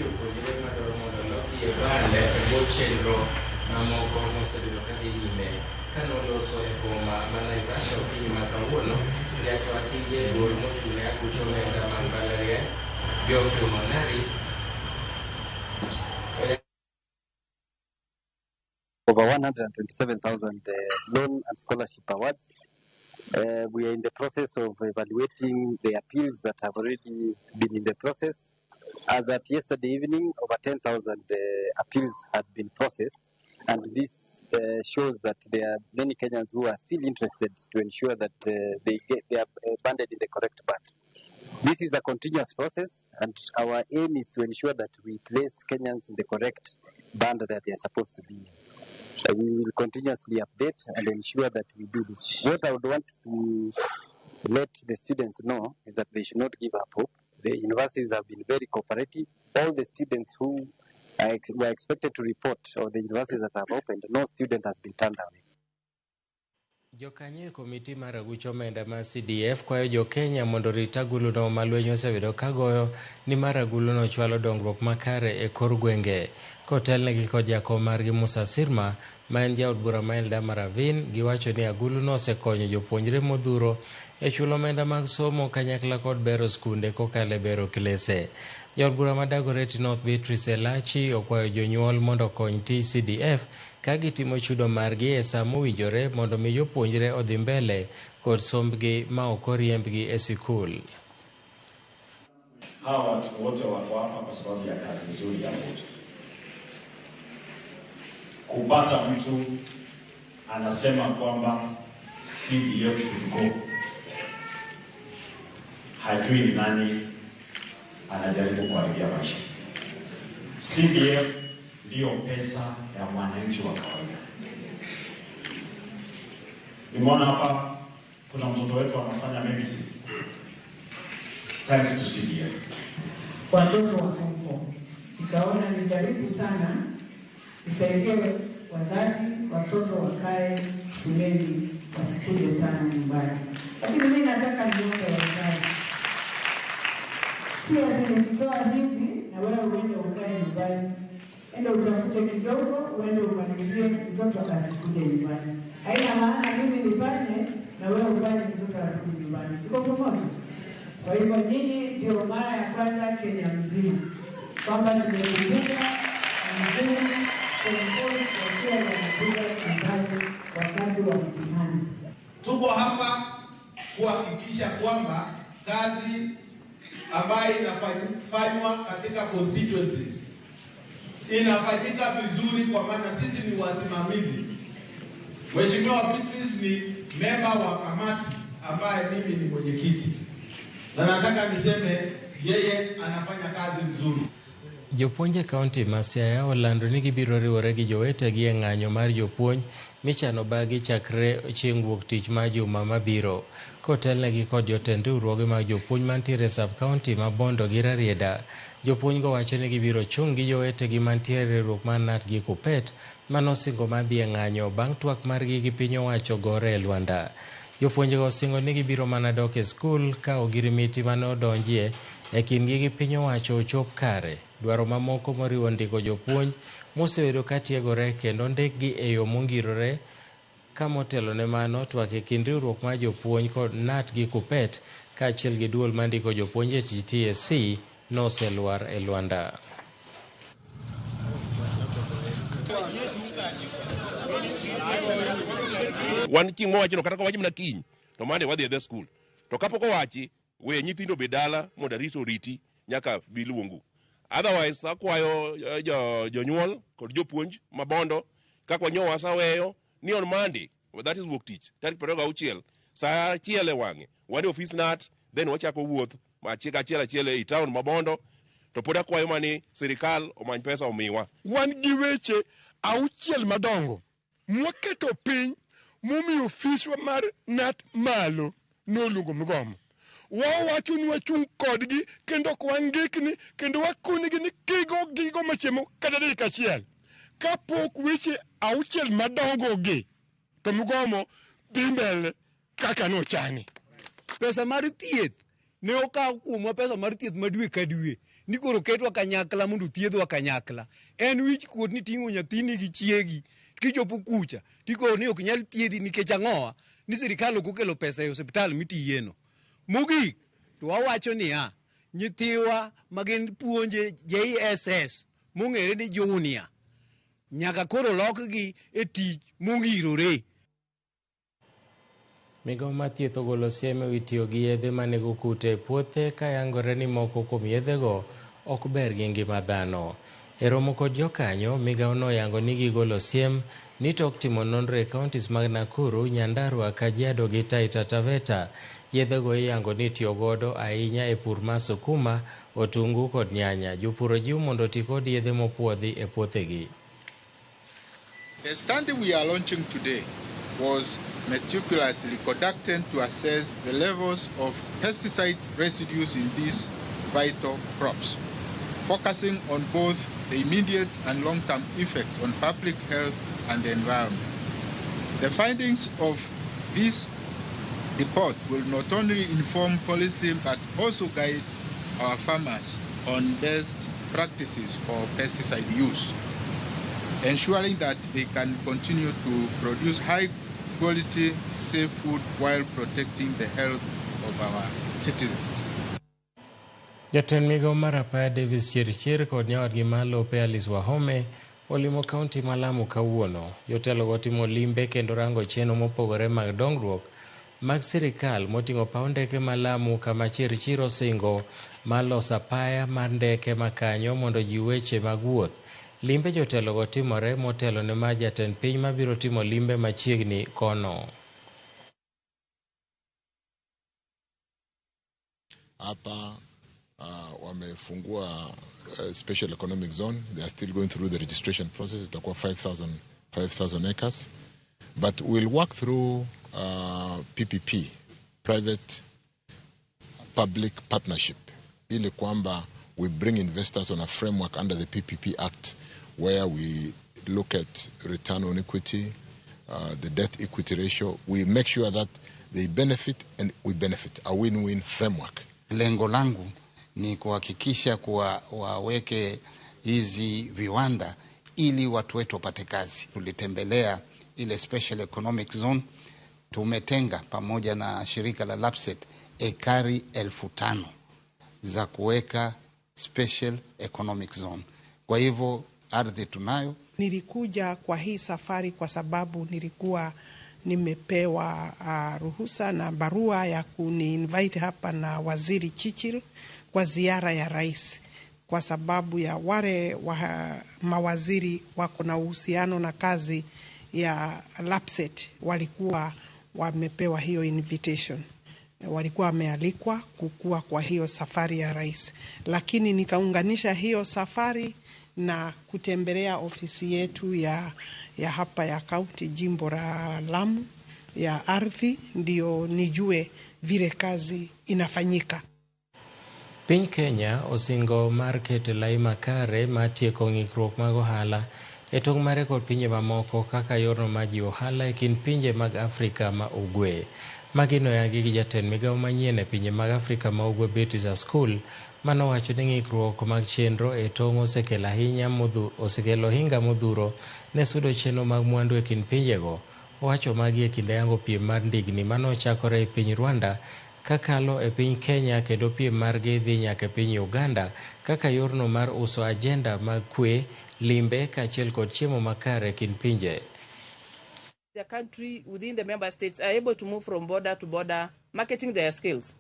jopuonjre madwaro mondo olokgi e band e bwo chenro mamoko mosebedo ka dhi nyime. Kanoloso e boma ma Naivasha okinyi ma kawuono, jatwa tije e duol mochung' ne aguch omenda mag mbalariany, Geoffrey Monari, Over 127,000 loan and scholarship awards. We are in the process of evaluating the appeals that have already been in the process. As at yesterday evening, over 10,000 appeals had been processed, and this shows that there are many Kenyans who are still interested to ensure that they are banded in the correct band. This is a continuous process, and our aim is to ensure that we place Kenyans in the correct band that they are supposed to be in. We will continuously update and ensure that we do this. What I would want to let the students know is that they should not give up hope. The universities have been very cooperative. All the students who were expected to report, or the universities that have opened, no student has been turned away. Jokanyo e komiti mar aguch omenda mar CDF kwayo jo-Kenya mondo orit aguluno ma lweny osebedo ka goyo nimar aguluno chwalo dongruok makare e kor gwenge. Kotelnegi kod jakom margi Musa Sirma ma en jaod bura ma Eldama Ravine, giwacho ni aguluno osekonyo jopuonjre modhuro e chulo omenda mag somo kanyakla kod bero skunde kokalo e bero klese. Jaod bura ma Dagoretti North Beatrice Elachi okwayo jonyuol mondo okony tij CDF ka gitimo chudo margi e sa mowinjore mondo mi jopuonjre odhi mbele kod sombgi ma ok oriembgi e sikul. Hawa watu wote wako hapa kwa sababu ya kazi nzuri ya wote. Kupata mtu anasema kwamba CDF should go, hajui ni nani anajaribu kuharibia maisha. CDF ndiyo pesa ya mwananchi wa kawaida. Nimeona hapa kuna mtoto wetu anafanya medicine thanks to CDF. Watoto wa form 4 nikaona nijaribu sana nisaidie wazazi watoto wakae shuleni wasikuje sana nyumbani, lakini mimi nataka niombe wazazi, sio ati nikitoa hivi na wewe uende ukae nyumbani, enda utafute kidogo uende umalizie, mtoto asikuje nyumbani. Haina maana mimi nifanye na wewe ufanye, mtoto arudi nyumbani. Tuko pamoja? Kwa hivyo nyinyi ndio mara ya kwanza Kenya mzima kwamba tumekumbuka vizuri wakiwa wanakuja nyumbani wakati wa mtihani. Tuko hapa kuhakikisha kwamba kazi ambayo inafanywa katika constituencies inafanyika vizuri, kwa maana sisi ni wasimamizi. Mheshimiwa Beatrice ni memba wa kamati ambaye mimi ni mwenyekiti, na nataka niseme yeye anafanya kazi nzuri. Jopuonj e kaunti ma Siaya olando ni gibiro riwore gi jowetegi e ng'anyo mar jopuonj michano bagi chakre chieng' wuok tich mar juma mabiro. Kotelnegi kod jotend riwruoge mag jopuonj mantiere e sub kaunti ma Bondo gi Rarieda, jopuonj go wacho ni gibiro chung' gi jowetegi mantiere e riwruok mar KNUT gi KUPPET manosingo mar dhi e ng'anyo bang' twak margi gi piny owacho gore e lwanda. Jopuonjgo osingo ni gibiro mana dok e skul ka ogirimiti mane odonjie e kindgi gi piny owacho ochop kare. Dwaro mamoko moriwo ndiko jopuonj mosebedo ka tiegore kendo ndikgi e yo mongirore. Ka motelo ne mano, twak e kind riwruok mar jopuonj kod KNUT gi KUPPET kaachiel gi duol mandiko jopuonj e TSC noselwar e lwanda. Wan chieng' mowachno kata kowach mana kiny to mane wadhi adhiya skul, to kapok owachi we nyithindo obed dala mondo arita oriti nyaka bi luongu. Otherwise akwayo jonyuol kod jopuonj ma Bondo kaka nyo wasaweyo ni on Monday, that is wuok tich tarik 26 saa 1 e wang'e wan e ofis KNUT, then wachako wuoth achiel achiel ei town ma Bondo. To pod akwayo mani sirikal omany pesa omiwa. Wan gi weche 6 madongo mwaketo piny momiyo ofiswa mar KNUT malo noluongo mgomo. Wawacho ni wachung' kodgi kendo ok wangikni kendo wakonigi ni kigo gigo machiemo kata dakika achiel. Kapok weche 6 madongo gi to mgomo dhi mbele kaka nochani. Pesa mar thieth ne okaw kuomwa, pesa mar thieth ma dwe ka dwe Ni koro ketwa kanyakla mondo thiedhwa kanyakla. En wich kuot ni ting'o nyathini gi chiegi kichopo kucha tikoro ni ok nyal thiedhi nikech ang'owa ni sirikal ok okelo pesa e osiptal mitiyeno. Mogik to wawacho niya, nyithiwa magin puonje JSS mong'ere ni junior nyaka koro lokgi e tich mongirore. Migao mar thieth ogolo siem ewi tiyo gi yedhe manego kute e puothe ka yangore ni moko kuom yedhego ok ber gi ngima dhano. E romo kod jokanyo, migao no oyango ni gigolo siem ni tok timo nonro e counties mag Nakuru, Nyandarua, Kajiado gi Taita Taveta. Yedhego iyango ni itiyo godo ahinya e pur mar sukuma, otungu kod nyanya. Jopur ojiw mondo oti kod yedhe mopuodhi e puothegi. The study we are launching today was meticulously conducted to assess the levels of pesticide residues in these vital crops, focusing on both the immediate and long-term effect on public health and the environment. The findings of this report will not only inform policy but also guide our farmers on best practices for pesticide use, ensuring that they can continue to produce high quality, safe food while protecting the health of our citizens. Jatend migao mar apaya Davis Chirchir kod nyawadgi mar lope Alice Wahome olimo kaunti ma Lamu kawuono. Jotelogo timo limbe kendo rango chenro mopogore mag dongruok mag sirikal moting'o paw ndeke ma Lamu kama Chirchir osingo mar loso apaya mar ndeke ma kanyo mondo ji weche mag wuoth. Limbe jotelogo timore motelo ne mar jatend piny mabiro timo limbe machiegni kono. Hapa wamefungua special economic zone. They are still going through the registration process. Itakuwa 5,000 acres. But we'll work through PPP, private public partnership, ili kwamba we bring investors on a framework under the PPP Act where we look at return on equity, the debt equity ratio. We make sure that they benefit and we benefit, a win-win framework. Lengo langu ni kuhakikisha kuwa waweke hizi viwanda ili watu wetu wapate kazi. Tulitembelea ile special economic zone, tumetenga pamoja na shirika la Lapset ekari 5,000 za kuweka special economic zone. Kwa hivyo ardhi tunayo. Nilikuja kwa hii safari kwa sababu nilikuwa nimepewa ruhusa na barua ya kuni-invite hapa na Waziri Chichir kwa ziara ya rais, kwa sababu ya wale mawaziri wako na uhusiano na kazi ya Lapset walikuwa wamepewa hiyo invitation, walikuwa wamealikwa kukua kwa hiyo safari ya rais. Lakini nikaunganisha hiyo safari na kutembelea ofisi yetu ya hapa ya county jimbo la Lamu ya ardhi, ndio nijue vile kazi inafanyika. Piny Kenya osingo mar keto lai makare mar tieko ng'ikruok mag ohala e tong' mare kod pinje mamoko kaka yorno mar jiwo ohala e kind pinje mag Afrika ma Ugwe. Magi noyangi gi jatend migao manyien e pinje mag Afrika ma Ugwe Beatrice Askul, manowacho ni ng'ikruok mag chenro e tong' osekelo hinga modhuro ne sudo chenro mag mwandu e kind pinjego. Owacho magi e kinde yango piem mar ndigni manochakore e piny Rwanda kakalo e piny Kenya kendo piem margi dhi nyaka e piny Uganda kaka yorno mar uso ajenda mag kwe, limbe kaachiel kod chiemo makare e kind pinje. The country within the member states are able to move from border to border, marketing their skills.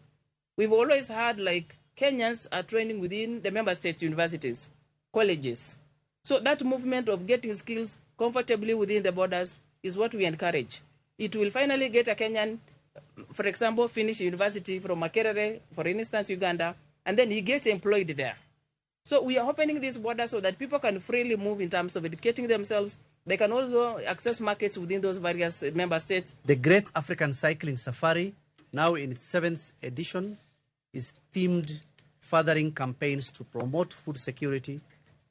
We've always had like Kenyans are training within the member states' universities, colleges. So that movement of getting skills comfortably within the borders is what we encourage. It will finally get a Kenyan, for example, finish university from Makerere, for instance, Uganda, and then he gets employed there. So we are opening this border so that people can freely move in terms of educating themselves. They can also access markets within those various member states. The Great African Cycling Safari, now in its 7th edition, is themed furthering campaigns to promote food security,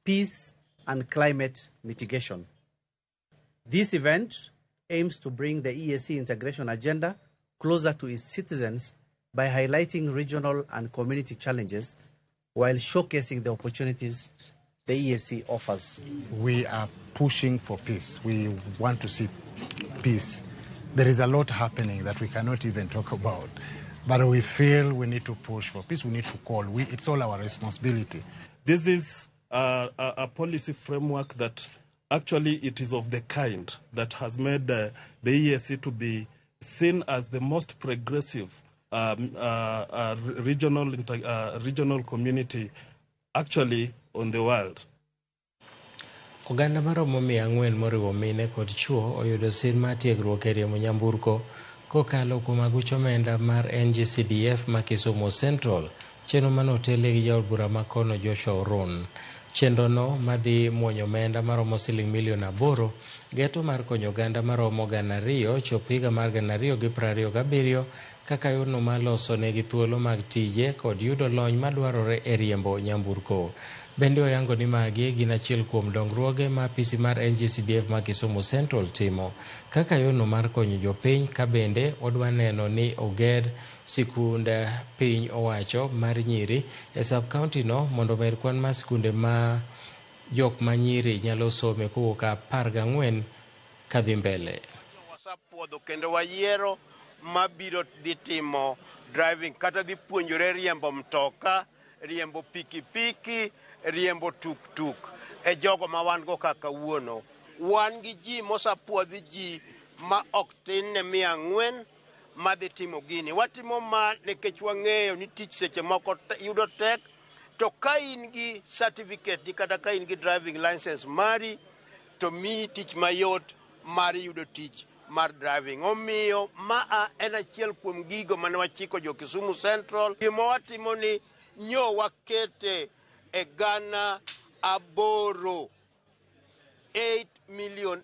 peace, and climate mitigation. This event aims to bring the EAC integration agenda closer to its citizens by highlighting regional and community challenges while showcasing the opportunities the EAC offers. We are pushing for peace. We want to see peace. There is a lot happening that we cannot even talk about. But we feel we need to push for peace. We need to call. It's all our responsibility. This is a policy framework that actually it is of the kind that has made the EAC to be seen as the most progressive regional community actually on the world. Oganda maromo 400 moriwo mine kod chuo oyudo sir mar tiegruok e riembo nyamburko kokalo kuom aguch omenda mar NGCDF ma Kisumu Central, chenro mane otelie gi jaod bura ma kono Joshua Oron. Chenrono madhi muonyo omenda maromo siling milion 8 geto mar konyo oganda maromo 2,000 chop higa mar 2027 kaka yorno mar loso negi thuolo mag tije kod yudo lony madwarore e riembo nyamburko. Bende oyango ni magi gin achiel kuom dongruoge ma apisi mar NGCDF ma Kisumu Central timo kaka yorno mar konyo jopiny, ka bende odwa neno ni oger sikund piny owacho mar nyiri e sub-county no mondo omed kwan mar sikunde ma jok ma nyiri nyalo some kowuok 14 kadhi mbele. Wasepuodho kendo wayiero mabiro dhi timo driving kata dhi puonjore riembo mtoka, riembo pikipiki, riembo tuk-tuk e jogo ma wan go kaka wuono. Wan gi ji mosepuodhi, ji ma ok tin ne 400 madhi timo gini. Watimo ma nikech wang'eyo ni tich seche moko yudo tek, to ka in gi certificate ni kata ka in gi driving license mari to miyi tich mayot mar yudo tich mar driving. Omiyo maa en achiel kuom gigo mane wachiko jo Kisumu Central. Gima watimo ni nyo wakete e 8,000,000, 8 million.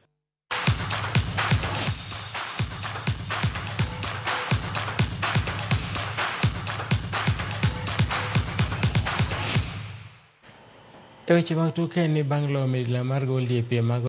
E weche mag tuke ni bang' loyo midila mar Gold e piem mag